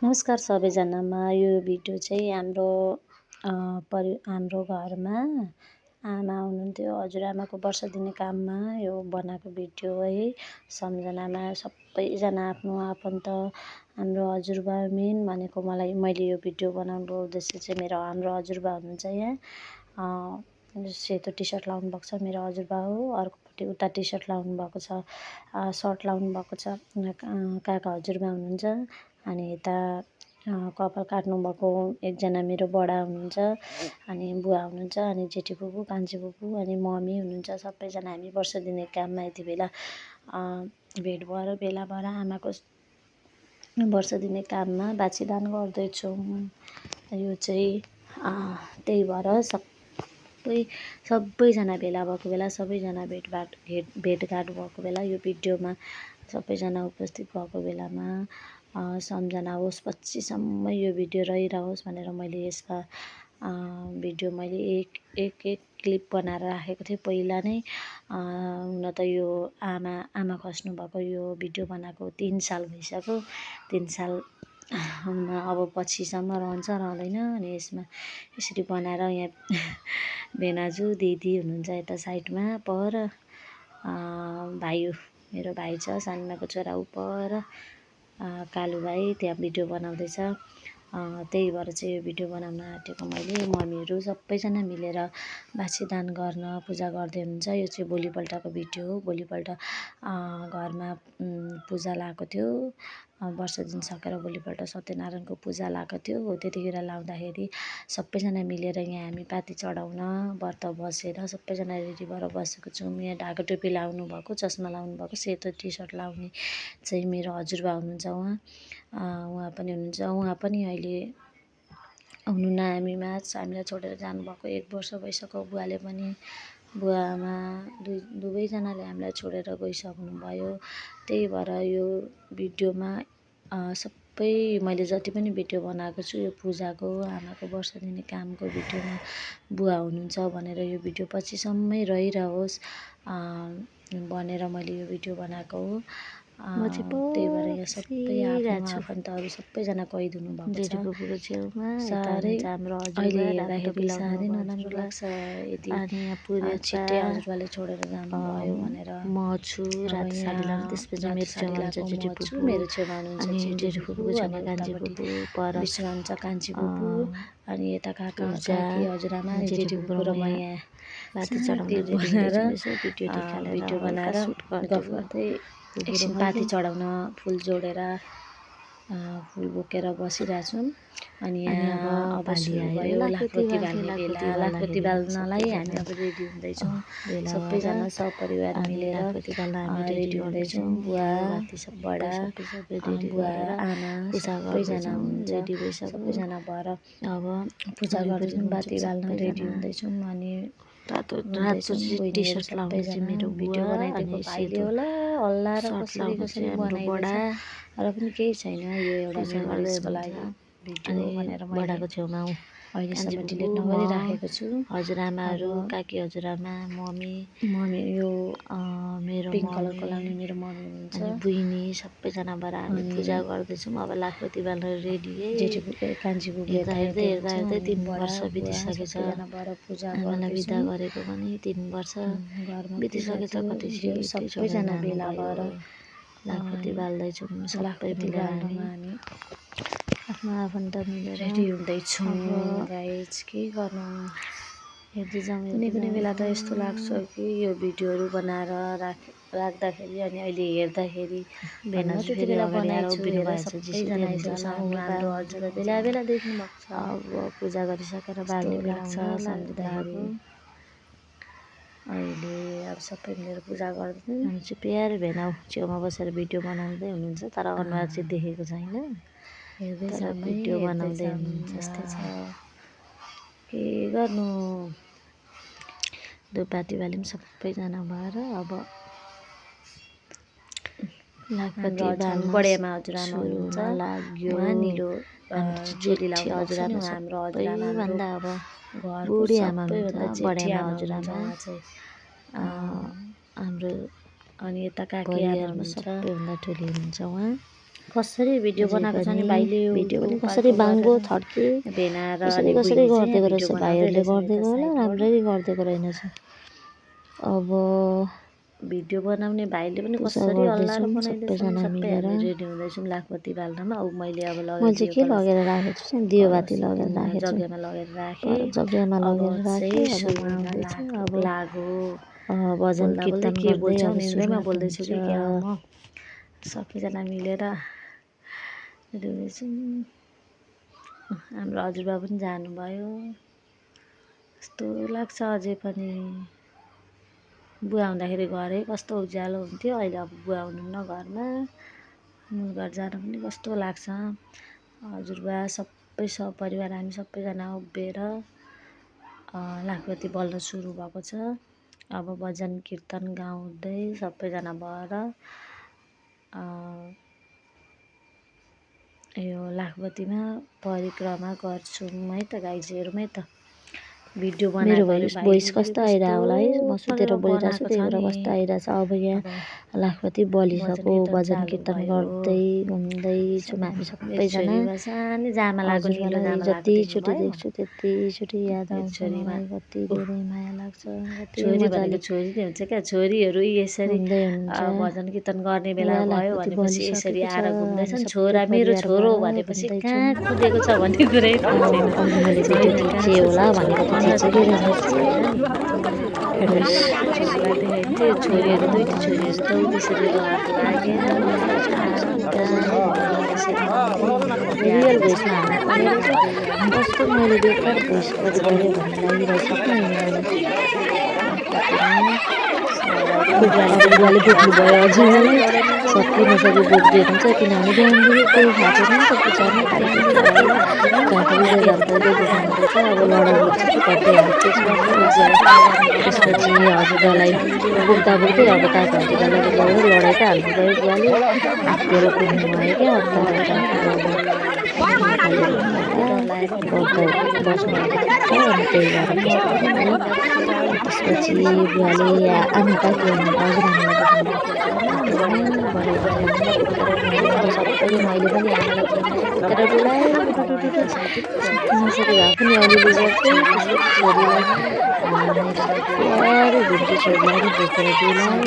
नमस्कार सबैजनामा यो भिडियो चाहिँ हाम्रो घरमा आमा हुनुहुन्थ्यो। हजुरआमाको वर्ष दिने काममा यो बनाएको भिडियो है। सम्झनामा सबैजना आफ्नो आफन्त हाम्रो हजुरबा मेन भनेको मैले यो भिडियो बनाउनुको उद्देश्य चाहिँ हाम्रो हजुरबा हुनुहुन्छ यहाँ। सेतो टी सर्ट लाउनु भएको छ मेरो हजुरबा हो। अर्कोपट्टि उता टी सर्ट लाउनु भएको छ, सर्ट लाउनु भएको छ काका हजुरबा हुनुहुन्छ। अनि यता कपाल काट्नु भएको एकजना मेरो बडा हुनुहुन्छ, अनि बुवा हुनुहुन्छ, अनि जेठी फुपू, कान्छी फुपू, अनि मम्मी हुनुहुन्छ। सबैजना हामी वर्ष दिने काममा यति बेला भेट भएर भेला भएर आमाको वर्ष दिने काममा बाछीदान गर्दैछौँ। यो चाहिँ त्यही भएर सबैजना भेला भएको बेला, सबैजना भेटघाट भएको बेला यो भिडियोमा सबैजना उपस्थित भएको बेलामा सम्झना होस्, 25 सम्म यो भिडियो रहिरहोस् भनेर मैले यसका भिडियो मैले एक क्लिप बनाएर राखेको थिएँ पहिला नै। हुन त यो आमा खस्नु भएको यो भिडियो बनाएको 3 साल भइसक्यो। 3 साल अब पछिसम्म रहन्छ रहँदैन। अनि यसमा यसरी बनाएर यहाँ भेनाजु दिदी हुनुहुन्छ यता साइडमा पर, भाइ मेरो भाइ छ, सानीमाको छोरा उपर, कालु भाइ त्यहाँ भिडियो बनाउँदैछ। त्यही भएर चाहिँ यो भिडियो बनाउन आँटेको मैले। मम्मीहरू सबैजना मिलेर बाछीदान गर्न पूजा गर्दै हुनुहुन्छ। यो चाहिँ भोलिपल्टको भिडियो हो। भोलिपल्ट घरमा पूजा लगाएको थियो। वर्ष दिन सकेर भोलिपल्ट सत्यनारायणको पूजा लगाएको थियो। हो त्यतिखेर लाउँदाखेरि सबैजना मिलेर यहाँ हामी पाती चढाउन व्रत बसेर सबैजना रेडी भएर बसेको छौँ। यहाँ ढाका टोपी लाउनु भएको, चस्मा लाउनु भएको, सेतो टी सर्ट लाउने चाहिँ मेरो हजुरबा हुनुहुन्छ। उहाँ पनि हुनुहुन्छ। उहाँ पनि अहिले हुनुहुन्न हामीमा, हामीलाई छोडेर जानुभएको 1 वर्ष भइसक्यो। बुवाले पनि, बुवा आमा दुवैजनाले हामीलाई छोडेर गइसक्नुभयो। त्यही भएर यो भिडियोमा सबै मैले जति पनि भिडियो बनाएको छु यो पूजाको, आमाको वर्ष दिने कामको भिडियोमा बुवा हुनुहुन्छ भनेर यो भिडियो पछिसम्मै रहिरहोस् भनेर मैले यो भिडियो बनाएको हो। त्यही भएर यहाँ सबै आफ्नो आफन्तहरू सबैजना कैद हुनुभएको छ। साह्रै अहिले हेर्दाखेरि साह्रै नराम्रो लाग्छ। यदि छिट्टै हजुरबाले छोडेर जानुभयो भनेर। म छु राति साडी लाउनु, त्यसपछि मेरो छेउमा हुन्छ जेठी फुपू, मेरो छेउमा हुनुहुन्छ जेठी फुपूको छेउमा कान्छी फुपू, पर बिचमा हुन्छ कान्छी फुपू, अनि यता काका काकी हजुरआमा जेठी फुपू र म यहाँ पाती चढाउन भिडियो बनाएर गफ गर्दै एकछिन पाती चढाउन फुल जोडेर फुल बोकेर बसिरहेको छौँ। अनि यहाँ अब सुरु भयो लाखपति बाल्ने बेला। लाखपति बाल्नलाई हामी अब रेडी हुँदैछौँ। सबैजना सपरिवार मिलेर रेडी हुँदैछौँ। बुवा, बडा, बुवा, आमा सबैजना रेडी भइसक्यो। सबैजना भएर अब पूजा गर्दैछौँ, बाती बाल्न रेडी हुँदैछौँ। अनि रातो टी सर्ट लाउने चाहिँ मेरो भिडियो बनाइदिएको भाइले होला, हल्ला र कसरी बनाइदिएको र पनि केही छैन। यो एउटा मेमोरिजको लागि भिडियो भनेर बडाको छेउमा अहिलेसम्म डिलिट नगरिराखेको छु। हजुरआमाहरू, काकी हजुरआमा, मम्मी यो मेरो पिङ्क कलरको लाउने मेरो मम्मी हुनुहुन्छ, अनि बुइनी सबैजना भएर हामी पूजा गर्दैछौँ। अब लाखपति बाल्न रेडी है। जेठी फुपू, कान्छी फुपू हेर्दा 3 वर्ष बितिसकेछ। आमालाई बिदा गरेको पनि 3 वर्ष बितिसकेछ। कति सबैजना भेला भएर लाखपति बाल्दैछौँ। सबै मिलेर हामी आफ्नो आफन्त मिलेर रेडी हुँदैछौँ। गाइज के गर्नु, कुनै बेला त यस्तो लाग्छ कि यो भिडियोहरू बनाएर राख्दाखेरि अनि अहिले हेर्दाखेरि त्यति बेला बनाएको हाम्रो हजुर बेला बेला देख्नु भएको छ। अब पूजा गरिसकेर बाल्ने बेला सम्झिँदाखेरि अहिले अब सबै मिलेर पूजा गर्दै हामी चाहिँ प्यारो भेनाउ छेउमा बसेर भिडियो बनाउँदै हुनुहुन्छ। तर अनुहार चाहिँ देखेको छैन, हेर्दै भिडियो बनाउँदै हुनुहुन्छ। यस्तै छ, के गर्नु। धुपाती बाल्यौँ सबैजना भएर। अब लाखपति बाल्न बढियामा हजुरआमा हुनुहुन्छ, लाग्यो। निलो चोली लाउँछ हजुरआमा हाम्रो हजुरआमा अब बुढी आमा हुनुहुन्छ, बढियामा हजुरआमा हाम्रो अनि यता काकी आमा सबैभन्दा ठुली हुनुहुन्छ उहाँ। कसरी भिडियो अझै बनाएको छ पनि नि भाइले भिडियो पनि उल्टो कसरी पाल्टो बाङ्गो गरेर छड्के भेना र कसरी अनि कसरी बुइनी चाहिँ गरिदिएको भिडियो रहेछ बनाउँदै भाइहरूले रहेछ गरिदिएको होला साइडबाट राम्ररी गरिदिएको रहेनछ। अब भिडियो बनाउने भाइले पनि पुसा कसरी हल्लाएर गर्दैछौँ बनाइदिएछन् सबैजना सबै मिलेर। हामी रेडी हुँदैछौँ लाखपति बाल्नमा। अब मैले अब लगेर मैले चाहिँ दियो के कलश लगेर राखेको छु चाहिँ दियोबाती लगेर राखेको छु। जग्गामा लगेर राखेँ। पर जग्गामा अब लगेर राखेँ। चाहिँ अब सुरु म हुन आउँदैछु। अब लाग्यो। भजन बोल्दा बोल्दै कीर्तन के गर्दै बोल्छौ अब निन्द्रैमा सुरुवात बोल्दैछु हुन्छ। कि क्या म सबैजना मिलेर रेडी हुँदैछौँ। हाम्रो हजुरबा पनि जानुभयो कस्तो लाग्छ। अझै पनि बुवा हुँदाखेरि घरै कस्तो उज्यालो हुन्थ्यो, अहिले अब बुवा हुनुहुन्न घरमा। मूल घर जान पनि कस्तो लाग्छ। हजुरबा सबै सपरिवार हामी सबैजना उभिएर लाखपति बल्न सुरु भएको छ। अब भजन कीर्तन गाउँदै सबैजना भएर यो लाखपतिमा परिक्रमा गर्छौँ है त गाइजहरू है त। भिडियो मेरो बनाएको यो भोइस भाइले पनि कस्तो कस्तो आइरहेको होला है, म सुतेर गरेर बोलिरहेको छु बनाएको त्यही छ भएर नि। कस्तो आइरहेको छ। अब यहाँ अब लाखपति बलिसक्यो, भजन कीर्तन गर्दै घुम्दै छौँ हामी सबैजना। छोरीमा सानो जामा लगाएको निलो हजुरबालाई जामा लगाएको जतिचोटि देख्नुभयो? देख्छु त्यतिचोटि याद आउँछ छोरीमा मलाई। कति धेरै माया लाग्छ, कति छोरी मजाले भनेको छोरी नै हुन्छ क्या। छोरीहरू यसरी घुम्दै हुनुहुन्छ। भजन कीर्तन गर्ने बेला बुवा भयो लाखपति भनेपछि यसरी बलिसकेको छ, आएर हामी घुम्दैछन्। सबै छोरा मेरो छोरो परिवारबाट भनेपछि घुम्दैछौँ। कहाँ कुदेको छ भन्ने कुरै थाहा छैन। अघि मैले भिडियो छोरीलाई कहाँ खिचेँ होला भनेको त खिचेकै रहेनछ। छोरीलाई देखेको थियो। छोरीहरू दुईटी छोरीहरू त त्यसरी रहर लागेर रियल भोइसमा हाल्नु परेर चाहिँ कस्तो मैले बेकार भोइस कट गरेँ भन्ने लागिरहेछ कि मलाई। बुढाले बोक्नुभयो हजुरबालाई, सकि नसकी बोकिदिएको हुन्छ किनभने बिहानदेखि केही खाएको छैन नि त, पुछामा खाइदिनु भयो। झाँक्रीले झर्काउँदै बोक्नुहुँदैछ। अब लडाउँदैछ कि गर्दै हाल्छ त्यसपछि हजुरबालाई बोक्दा बोक्दै अब तातो हजुरबालाई बोक्दा लडाइ त हाल्नुभयो बुवाले, हात्तेर पुग्नुभयो क्या। अन्त बस्नुभएको ठिक्क, अनि त्यही भएर त्यसपछि बुवाले आमा कहाँ के भन्नु हजुरआमालाई सबैले मैले पनि आमालाई बोकेर डुलाएँ नसके भए पनि अलिअलि गर्दै। त्यसपछि छोरीलाई प्यारो घुम्ती छोरीलाई पनि बोकेर डुलाएँ।